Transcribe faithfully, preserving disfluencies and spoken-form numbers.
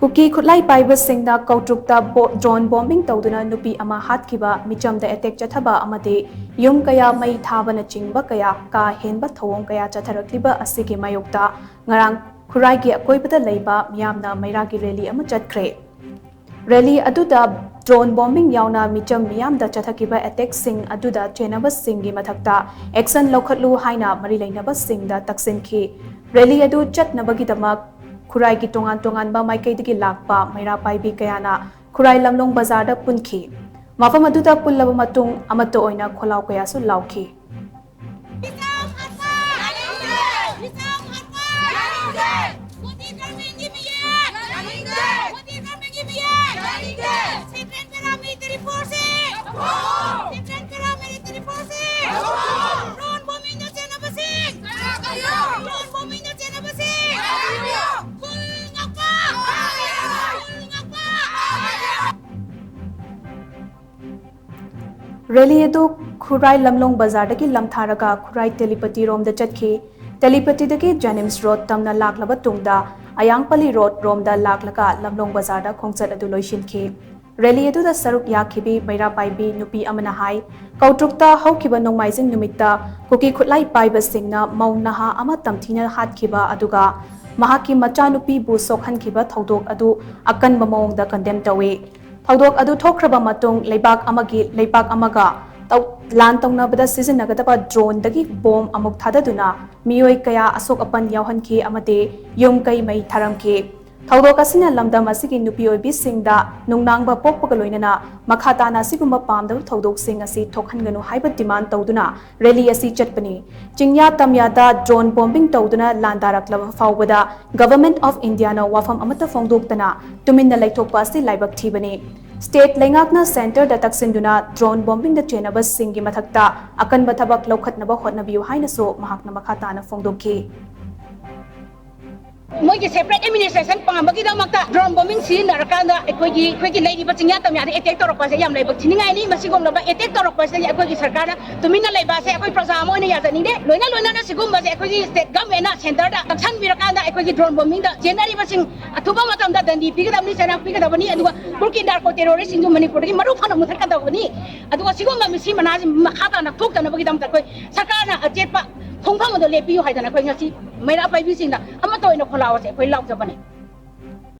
ꯀꯨꯀꯤ ꯈꯨꯠꯂꯥꯏ ꯄꯥꯏꯕꯁꯤꯡꯅ ꯀꯧꯇ꯭ꯔꯨꯛꯇ ꯕꯣ-, drone bombing ꯇꯧꯗꯨꯅ ꯅꯨꯄꯤ ꯑꯃ ꯍꯥꯠꯈꯤꯕ, ꯃꯤꯆꯝꯗ attack ꯆꯠꯊꯕ ꯑꯃꯗꯤ ꯌꯨꯝ ꯀꯌꯥ ꯃꯩ ꯊꯥꯕꯅꯆꯤꯡꯕ ꯀꯌꯥ ꯀꯥ ꯍꯦꯟꯕ ꯊꯧꯑꯣꯡ ꯀꯌꯥ ꯆꯠꯊꯔꯛꯂꯤꯕ ꯑꯁꯤꯒꯤ ꯃꯥꯌꯣꯛꯇ ꯉꯔꯥꯡ ꯈꯨꯔꯥꯏꯒꯤ ꯑꯀꯣꯏꯕꯗ ꯂꯩꯕ ꯃꯤꯌꯥꯝꯅ ꯃꯩꯔꯥꯒꯤ rally ꯑꯃ ꯆꯠꯈ꯭ꯔꯦ꯫ Rally ꯑꯗꯨꯗ drone bombing ꯌꯥꯎꯅ ꯃꯤꯆꯝ ꯃꯤꯌꯥꯝꯗ ꯆꯠꯊꯈꯤꯕ attackꯁꯤꯡ ꯑꯗꯨꯗ ꯆꯦꯟꯅꯕꯁꯤꯡꯒꯤ ꯃꯊꯛꯇ action ꯂꯧꯈꯠꯂꯨ ꯍꯥꯏꯅ ꯃꯔꯤ ꯂꯩꯅꯕꯁꯤꯡꯗ ꯇꯛꯁꯤꯟꯈꯤ꯫ Rally ꯑꯗꯨ ꯆꯠꯅꯕꯒꯤꯗꯃꯛ ꯈꯨꯔꯥꯏꯒꯤ ꯇꯣꯉꯥꯟ ꯇꯣꯉꯥꯟꯕ ꯃꯥꯏꯀꯩꯗꯒꯤ ꯂꯥꯛꯄ ꯃꯩꯔꯥ ꯄꯥꯏꯕꯤ ꯀꯌꯥꯅ ꯈꯨꯔꯥꯏ ꯂꯝꯂꯣꯡ ꯕꯖꯥꯔꯗ ꯄꯨꯟꯈꯤ꯫ ꯃꯐꯝ ꯑꯗꯨꯗ ꯄꯨꯜꯂꯕ ꯃꯇꯨꯡ ꯑꯃꯠꯇ ꯑꯣꯏꯅ ꯈꯣꯜꯂꯥꯎ ꯀꯌꯥꯁꯨ ꯂꯥꯎꯈꯤ꯫ Rally ꯑꯗꯨ ꯈꯨꯔꯥꯏ ꯂꯝꯂꯣꯡ ꯕꯖꯥꯔꯗꯒꯤ ꯂꯝꯊꯥꯔꯒ ꯈꯨꯔꯥꯏ ꯇꯦꯂꯤꯄꯇꯤ ꯔꯣꯝꯗ ꯆꯠꯈꯤ꯫ ꯇꯦꯂꯤꯄꯇꯤꯗꯒꯤ JNIMS road ꯇꯝꯅ ꯂꯥꯛꯂꯕ ꯇꯨꯡꯗ ꯑꯌꯥꯡꯄꯜꯂꯤ road ꯔꯣꯝꯗ ꯂꯥꯛꯂꯒ ꯂꯝꯂꯣꯡ ꯕꯖꯥꯔꯗ ꯈꯣꯡꯆꯠ ꯑꯗꯨ ꯂꯣꯏꯁꯤꯟꯈꯤ꯫ Rally ꯑꯗꯨꯗ ꯁꯔꯨꯛ ꯌꯥꯈꯤꯕꯤ ꯃꯩꯔꯥ ꯄꯥꯏꯕꯤ ꯅꯨꯄꯤ ꯑꯃꯅ ꯍꯥꯏ, ꯀꯧꯇ꯭ꯔꯨꯛꯇ ꯍꯧꯈꯤꯕ ꯅꯣꯡꯃꯥꯏꯖꯤꯡ ꯅꯨꯃꯤꯠꯇ ꯀꯨꯀꯤ ꯈꯨꯠꯂꯥꯏ ꯄꯥꯏꯕꯁꯤꯡꯅ ꯃꯧ ꯅꯍꯥ ꯑꯃ ꯇꯝꯊꯤꯅ ꯍꯥꯠꯈꯤꯕ ꯑꯗꯨꯒ ꯃꯍꯥꯛꯀꯤ ꯃꯆꯥꯅꯨꯄꯤꯕꯨ ꯁꯣꯛꯍꯟꯈꯤꯕ ꯊꯧꯗꯣꯛ ꯑꯗꯨ ꯑꯀꯟꯕ ꯃꯑꯣꯡꯗ condemn ꯇꯧꯏ꯫ ꯊꯧꯗꯣꯛ ꯑꯗꯨ ꯊꯣꯛꯈ꯭ꯔꯕ ꯃꯇꯨꯡ ꯂꯩꯕꯥꯛ ꯑꯃꯒꯤ ꯂꯩꯕꯥꯛ ꯑꯃꯒ ꯇꯧ-, ꯂꯥꯟ ꯇꯧꯅꯕꯗ ꯁꯤꯖꯤꯟꯅꯒꯗꯕ droneꯗꯒꯤ bomb ꯑꯃꯨꯛ ꯊꯥꯗꯗꯨꯅ ꯃꯤꯑꯣꯏ ꯀꯌꯥ ꯑꯁꯣꯛ ꯑꯄꯟ ꯌꯥꯎꯍꯟꯈꯤ ꯑꯃꯗꯤ ꯌꯨꯝ ꯀꯩ ꯃꯩ ꯊꯥꯔꯝꯈꯤ꯫ ꯊꯧꯗꯣꯛ ꯑꯁꯤꯅ ꯂꯝꯗꯝ ꯑꯁꯤꯒꯤ ꯅꯨꯄꯤ ꯑꯣꯏꯕꯤꯁꯤꯡꯗ ꯅꯨꯡꯅꯥꯡꯕ ꯄꯣꯛꯄꯒ ꯂꯣꯏꯅꯅ ꯃꯈꯥ ꯇꯥꯅ ꯑꯁꯤꯒꯨꯝꯕ ꯄꯥꯝꯗꯕ ꯊꯧꯗꯣꯛꯁꯤꯡ ꯑꯁꯤ ꯊꯣꯛꯍꯟꯒꯅꯨ ꯍꯥꯏꯕ demand ꯇꯧꯗꯨꯅ rally ꯑꯁꯤ ꯆꯠꯄꯅꯤ꯫ ꯆꯤꯡꯌꯥ ꯇꯝꯌꯥꯗ drone bombing ꯇꯧꯗꯨꯅ ꯂꯥꯟꯗꯥꯔꯛꯂꯕ ꯐꯥꯎꯕꯗ Government of Indiaꯅ ꯋꯥꯐꯝ ꯑꯃꯠꯇ ꯐꯣꯡꯗꯣꯛꯇꯅ ꯇꯨꯃꯤꯟꯅ ꯂꯩꯊꯣꯛꯄ ꯑꯁꯤ ꯂꯥꯏꯕꯛ ꯊꯤꯕꯅꯤ꯫ State ꯂꯩꯉꯥꯛꯅ centreꯗ ꯇꯛꯁꯤꯟꯗꯨꯅ drone bombingꯗ ꯆꯦꯟꯅꯕꯁꯤꯡꯒꯤ ꯃꯊꯛꯇ ꯑꯀꯟꯕ ꯊꯕꯛ ꯂꯧꯈꯠꯅꯕ ꯍꯣꯠꯅꯕꯤꯌꯨ ꯍꯥꯏꯅꯁꯨ ꯃꯍꯥꯛꯅ ꯃꯈꯥ ꯇꯥꯅ ꯐꯣꯡꯗꯣꯛꯈꯤ꯫ ꯃꯣꯏꯒꯤ separate administration ꯄꯥꯝꯕꯒꯤꯗꯃꯛꯇ drone bombing ꯁꯤꯖꯤꯟꯅꯔꯀꯥꯟꯗ ꯑꯩꯈꯣꯏꯒꯤ ꯑꯩꯈꯣꯏꯒꯤ ꯂꯩꯔꯤꯕ ꯆꯤꯡꯌꯥ ꯇꯝꯌꯥꯗ attack ꯇꯧꯔꯛꯄꯁꯦ ꯌꯥꯝ ꯂꯥꯏꯕꯛ ꯊꯤꯅꯤꯡꯉꯥꯏꯅꯤ꯫ ꯃꯁꯤꯒꯨꯝꯂꯕ attack ꯇꯧꯔꯛꯄꯁꯤꯗꯒꯤ ꯑꯩꯈꯣꯏꯒꯤ ꯁꯔꯀꯥꯔꯅ ꯇꯨꯃꯤꯟꯅ ꯂꯩꯕ ꯑꯁꯦ ꯑꯩꯈꯣꯏ ꯄ꯭ꯔꯖꯥ ꯑꯃ ꯑꯣꯏꯅ ꯌꯥꯖꯅꯤꯡꯗꯦ꯫ ꯂꯣꯏꯅ ꯂꯣꯏꯅꯅ ꯁꯤꯒꯨꯝꯕꯁꯦ ꯑꯩꯈꯣꯏꯒꯤ state government ꯅ centre ꯗ ꯆꯪꯁꯟꯕꯤꯔꯀꯥꯟꯗ ꯑꯩꯈꯣꯏꯒꯤ drone bombing ꯗ ꯆꯦꯟꯅꯔꯤꯕꯁꯤꯡ ꯑꯊꯨꯕ ꯃꯇꯝꯗ ꯗꯟꯗꯤ ꯄꯤꯒꯗꯕꯅꯤ, ꯆꯩꯔꯥꯛ ꯄꯤꯒꯗꯕꯅꯤ꯫ ꯑꯗꯨꯒ ꯀꯨꯀꯤ narco terrorist ꯁꯤꯡꯁꯨ ꯃꯅꯤꯄꯨꯔꯗꯒꯤ ꯃꯔꯨ ꯐꯅ ꯃꯨꯊꯠꯀꯗꯕꯅꯤ꯫ ꯑꯗꯨꯒ ꯁꯤꯒꯨꯝꯕ ꯃꯁꯤ ꯃꯅꯥꯁꯤ ꯃꯈꯥ ꯇꯥꯅ ꯊꯣꯛꯇꯅꯕꯒꯤꯗꯃꯛꯇ ꯑꯩꯈꯣꯏ ꯁꯔꯀꯥꯔꯅ ꯑꯆꯦꯠꯄ ꯈꯣꯡꯐꯝ ꯑꯗꯣ ꯂꯦꯞꯄꯤꯌꯨ ꯍꯥꯏꯗꯅ ꯑꯩꯈꯣꯏ ꯉꯁꯤ ꯃꯩꯔꯥ ꯄꯥꯏꯕꯤꯁꯤꯡꯅ ꯑꯃꯠꯇ ꯑꯣꯏꯅ ꯈꯣꯜꯂꯥꯎ ꯑꯁꯦ ꯑꯩꯈꯣꯏ ꯂꯥꯎꯖꯕꯅꯤ꯫